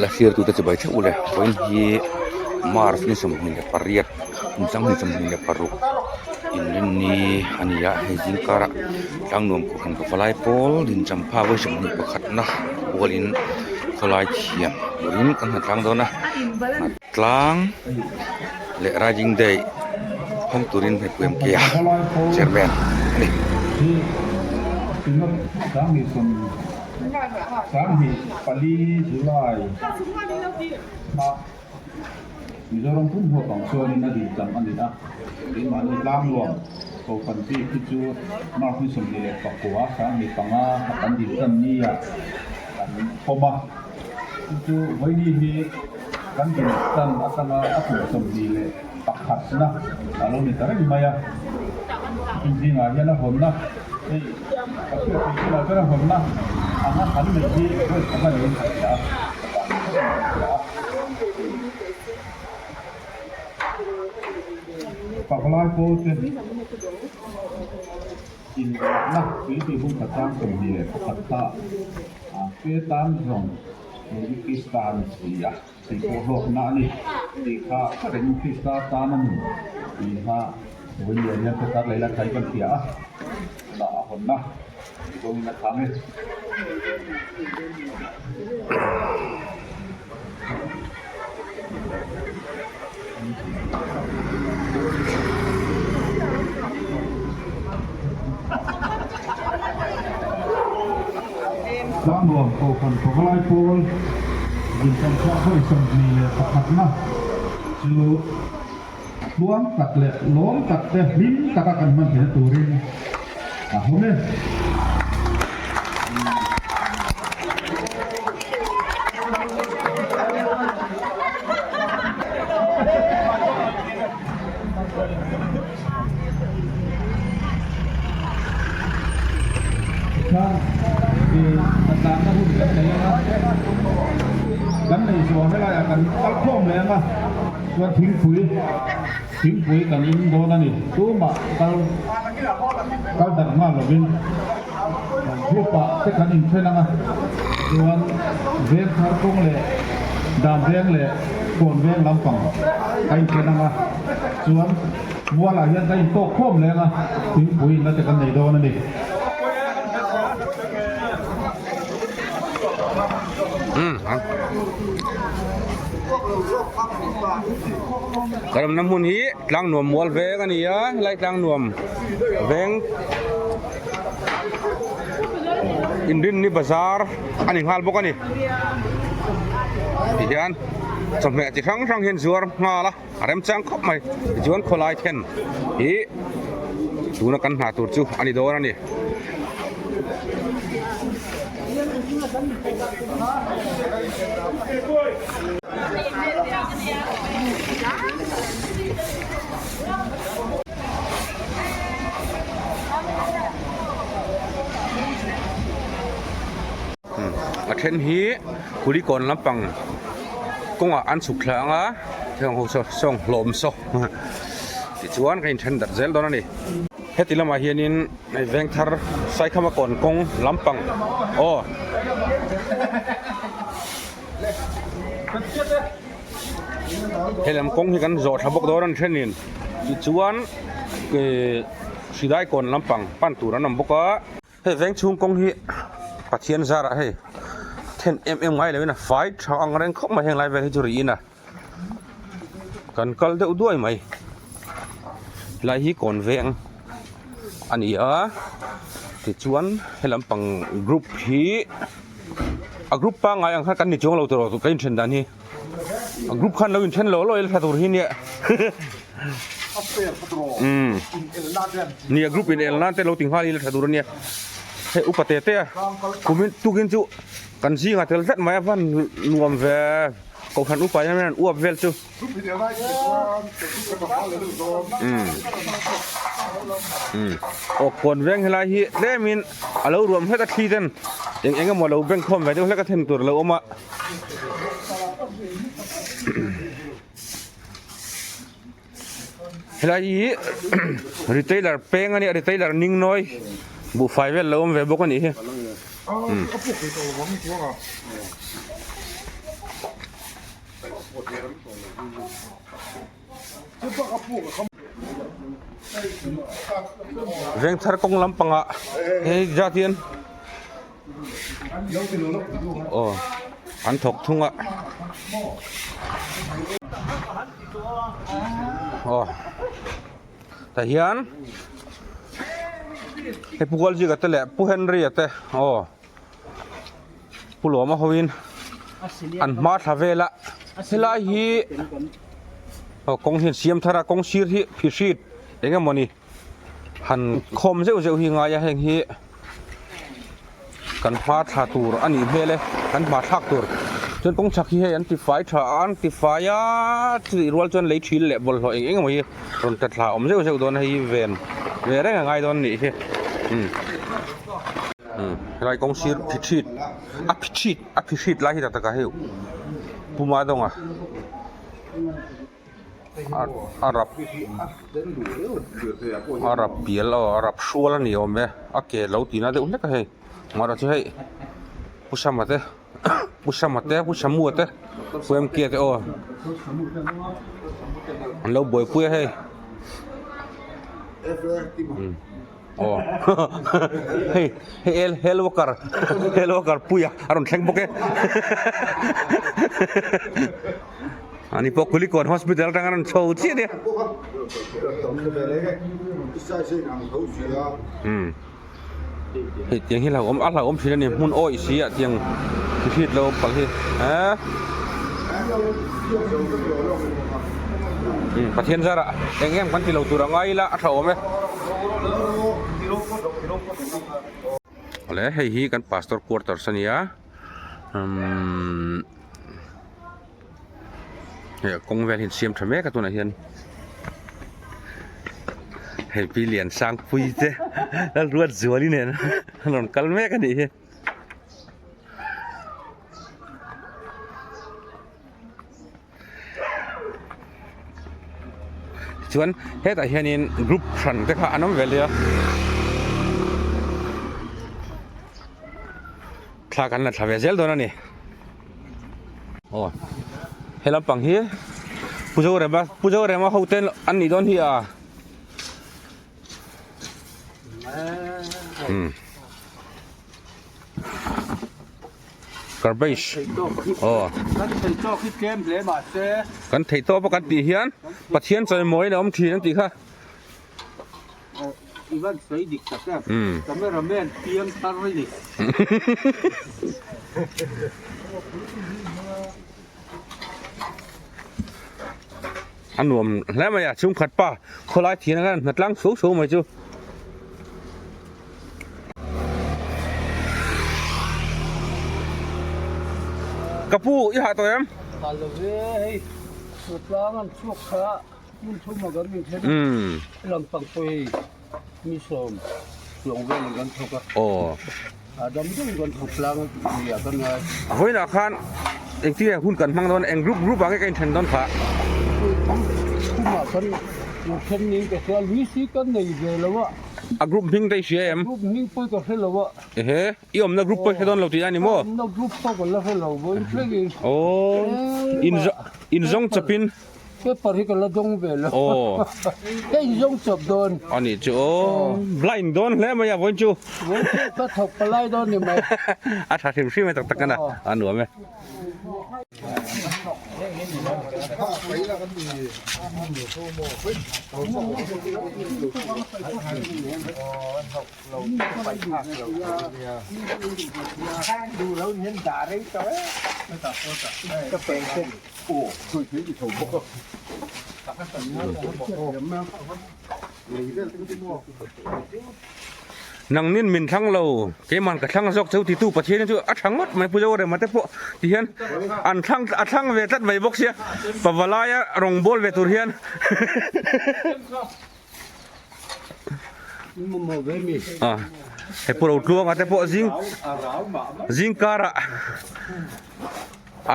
La hriatute chu bai theuh ule vawiin hi march ni 28 kum 2026 inrinni a ni a hei zingkarah tlangnuam kohhran pavalai pawl dinchampha vawi 21 na pualin khawlai thiam turin kan han tlang dawn a tlang leh rising day hawng turin hmeichhe M K a chairman a ni. 24 July kha Mizoram pum huap ang chuanin a din tam a ni a, keimahni tlangnuam Kohhran bik hi chu March ni 29 25 kha kan din tan nia kan pawm a, chu chu vawiini hi kan din tan atanga a kum 21 na a lo ni ta reng mai a, inzingah hian a hawnna hei ka hriat theih chinah chuan a hawnna anga kan neih hi vawi khat a niin ka hria a, ka dan khawp in ka hria a. Pavalai pawlte inlakna Philippi hung khatchang 21 kha a fe tan zawng Krista a ni si a. Tih pawh hlawkna a ni tih kha ka reng Krista tan a ni tih kha Vawiin hian Peter Leila thai kan hria a, tunah a hawnna Mizoin a chhang e. Tlangnuam Kohhran Pavalai Pawl Dinchangchhuah vawi 21 na chu tluang tak leh lawm tak te hlim taka kan hman theihna turin a hawng e. Tichuan i hnatlakna hun kan nei ang a, kan nei zawh helaiah kan kal khawm leh ang a, chuan thingpui thingpui kan in dawn a ni. Tumah kal kal darh nghal lovin group ah te kan inthen ang a, chuan veng thar kawng leh dan veng leh kawn veng lampang a inthen ang a, chuan. Mualah hian kan intawk khawm leng a, thingpui inna te kan nei dawn a ni. Karamna hmun hi Tlangnuam mual veng a ni a, helai Tlangnuam veng Inrinni bazar a ni nghal bawk a ni. Tihian chawhmeh chi hrang hrang hian zuar nghal a. A remchang khawp mai tichuan khawlai then hi tuna kan hna tur chu a ni dawn a ni. A then hi Kulikawn lampang kawngah an chhuk thla ang a heng ho saw sawng hlawm saw tichuan ka inthen darh zel dawn a ni heti lamah hianin hei veng thar Saikhama kawn kawng lampang aw. Helam kawng hi kan zawh thla bawk dawn a ni thenin tichuan ihh Hridai kawn lampang pan tur an awm bawk a. Hei veng chhung kawng hi Pathian zarah hei then em em ngai loin a fai tha ang reng khawp mai heng lai vel hi chu ri in a kan kal deuh duai mai helai hi kawn veng a ni a tichuan he lampang group hi a group pangngai ang khan kan ni chuang lo tawh ka inthen dan hi. A group khan lo inthen lo lo ila tha tur hi nia. Umm. Nia group in el nan te lo ti nghal ila tha tur ania. Hei upa te te a kumin tukin chu kan zinga tel tlat mai a van nuam ve kohhran upa hian an uap vel chu. Umm. Umm. Aw kawn veng helai hi tlemin a lo ruam hlek a thli ten eng eng emaw lo beng khawm ve deuh hlek a then tur a lo awm a. Helai hi retailer peng a nia retailer ning nawi buhfai vel lo awm ve bawk a nih hi. Vengthar kawng lampangah hei zat hian aw an thawk thung a aw tah hian hei pu Kualzika te leh pu Henry-a te aw. Pu Lawma hoin an hma thla vel a helai hi aw kawng hian siam thar a kawng sir hi phihrit eng emawni han khawm zeuh zeuh hi ngai a heng hi kan hma thla tur a nih hmel e kan hma thlak tur chuan kawng chhak hi hei an ti fai tha a an ti fai a chutih rual chuan lei thil leh bawlhhlawh eng eng emaw hi rawn ta thla awm zeuh zeuh dawn a hei hi ven ve reng a ngai dawn a nih hi umm. Helai kawng sir phithrit a phithrit a phihrit lai hi tak tak ah hei puma dawnga a rap a rap pial aw a rap hrual a ni awm e a ke lo tina deuh hlek a hei mahra chu hei pu Sama te pu Sama te pu Samua te pu M K te aw an lo buaipui a hei. Aw hei hei el hel worker hel worker puia a rawn thleng bawk e ani pawh Kulikawn hospital atang a rawn chho chiah ania umm hei tiang hi hlauhawm a hlauhawm thin ani hmun awih si ah tiang hriat lo awm palh hi eee umm Pathian zarah eng em kan ti lo tur a ngai ila a tha awm e. Awle hei hi kan pastor quarters a nia umm hei a kawng vel hi an siam tha mek a tunah hian hei pi lian sangpui te Lalruatzuali nen an rawn kal mek a nih hi. Chuan hetah hianin group hran te kha an awm ve lia thla kan la thla ve zel dawn a ni aw he lampang hi Pu Zorema Pu Zorema hotel an nih dawn hi a. Garbage aw kan thei tawk hi tlem hle mahse kan thei tawp a kan tih hian Pathian chawimawiin a awm thin an tih kha i van sawi dik tak em camera man piang thar a ni. A nuam hle mai a chhungkhat pa khawlai thian a hna tlang chho chho mai chu. Ka pu i hah tawh em? Hah lo ve hei tlang an chhuak kha hmun thum a kan inthlen a lampang pawh hei mi sawm chuang velin kan thawk a. Aw. A dam deuhin kan thawk tlang a nia ka ngai. Vawiinah khan engtin nge hun kan hmang dawn eng group group ah nge ka inthen dawn kha? Khumah khan inthen niin ka hria lui si kan nei ve lo a. A group hming te i hria em? Group hming pawh ka hre lo a. Ehe, i awmna group pawh i hre dawn lo tih a ni maw? Ka awmna group pawh ka la hre lo vawiin thlengin. Aw, inzawng chawpin. Paper hi ka la dawng ve lo. Aw. Ka inzawng chawp dawn. A nih chu aw. Blind dawn hle mai a vawiin chu. Vawiin chu ka thawk palai dawn ni mai. A tha hrim hrim e tak tak a na. A nuam e. Nang nin min thlang lo, keiman ka thlang zawk cheu titu Pathian chu a tha ngawt mai Pu Zorema te pawh ti hian an thlang a thlang ve tlat mai bawk sia pavalaia rawng bawl ve tur hian. He pu Rotluanga te pawh zing zing karah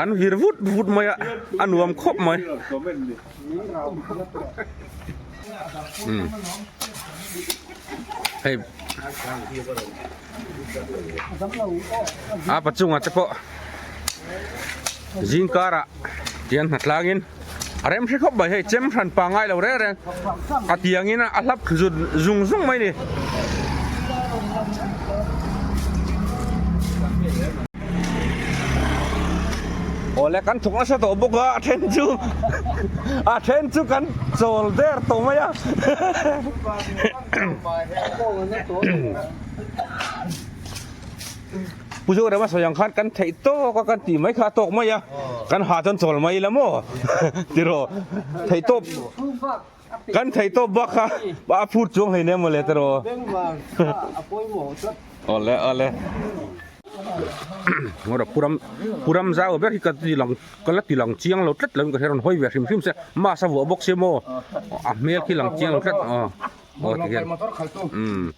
an vir vut vut mai a a nuam khawp mai. Hei. A pachungah te pawh zingkarah tiang hna tlangin a rem hre khawp mai hei chem hran pa ngai lo reng reng a tiangin a hlap thlu zut zung zung mai ni. Awle kan thawk nasa tawh bawk a a then chu a then chu kan chawl der tawh mai a. Pu Zorema sawi ang khan kan theih tawk a kan tih mai kha a tawk mai a, kan ha chuan chawl mai ila maw tiraw theih tawp kan theih tawp bak kha a phut chuang hleinem mawle tiraw awle awle ngawra puram puram zau ber hi ka ti lang ka la ti lang chiang lo tlat lo in ka hre rawn hawi ve hrim hrim se mask a vuah bawk sia maw a hmel khi lang chiang lo tlat aw aw ti hian umm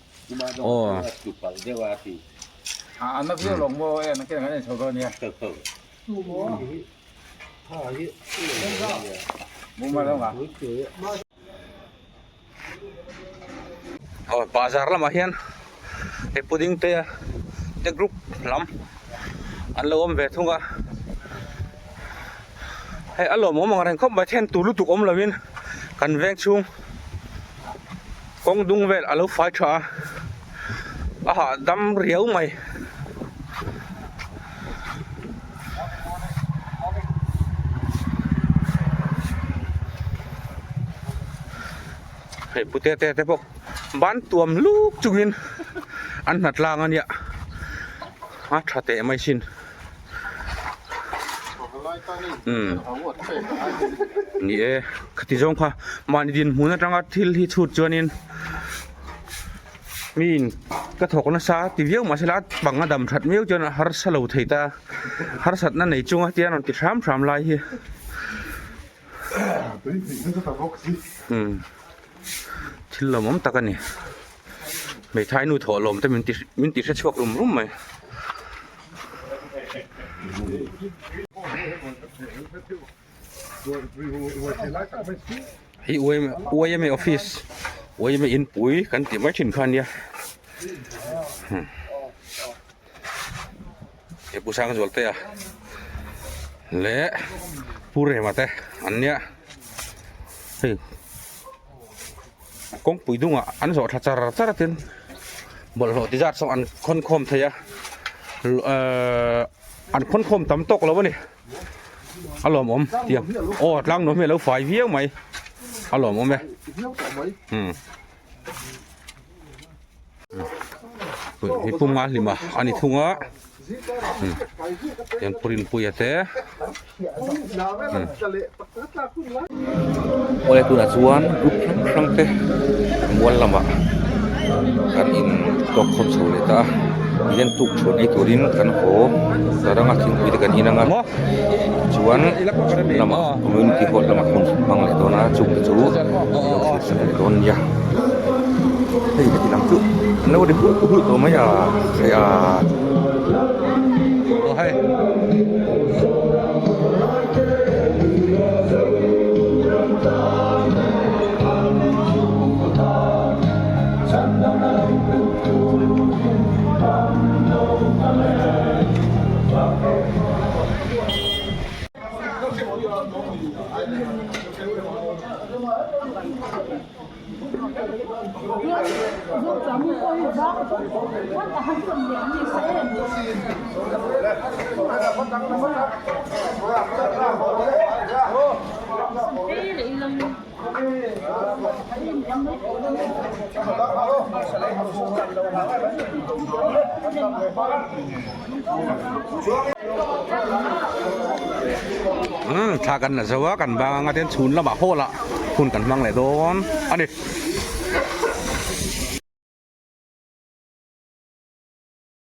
aw. Aw bazar lamah hian he pudding te te group lam an lo awm ve thung a hei a lawmawm ang reng khawp mai then tur lutuk awm lovin kan veng chhung kawng dung vel a lo fai tha a a hahdam riau mai. Hei pute te te pawh ban tuam luk chungin an hna tlang a nia a tha teh mai sin umm ni e khati zawng kha mahni dinhmun atanga thil hi chhut chuanin miin ka thawk nasa ti viau mahse la bang a dam that miau chuan a harsa lo thei ta harsatna nei chunga tia rawn ti hram hram lai hi. Thil lawmawm tak a ni. Hmeithai nu thawh lawm te min ti min ti hre chhuak rum rum mai. Hei YMA office YMA inpui kan tih mai thin kha a nia. He Pu Sangzualtea leh Pu Rema te an nia hei kawngpui dungah an zawh thla char char a tin bawlhhlawh ti zat saw an khawn khawm thei a ehh an khawn khawm tam tawk lo a ni a lawmawm tiang aw tlang nuam hi a lo fai viau mai a lawmawm e umm. Hi pum nga hlim a a ni thung a tiang purinpuia te awle tunah chuan group hrang hrang te mual lamah kan in tawk khawm chho leh ta a tihian tuk chhuan ei turin kan haw ta rang a thingpui te kan in ang a chuan lamah community hall lamah hun hmang leh dawn a chung te chu lo thlir sak leh dawn nia hei heti lam chu an lo ri hulh hulh tawh mai a hei a Umm thla kan la zo a kan bang anga ten chhun lamah hall ah hun kan hmang leh dawn a ni.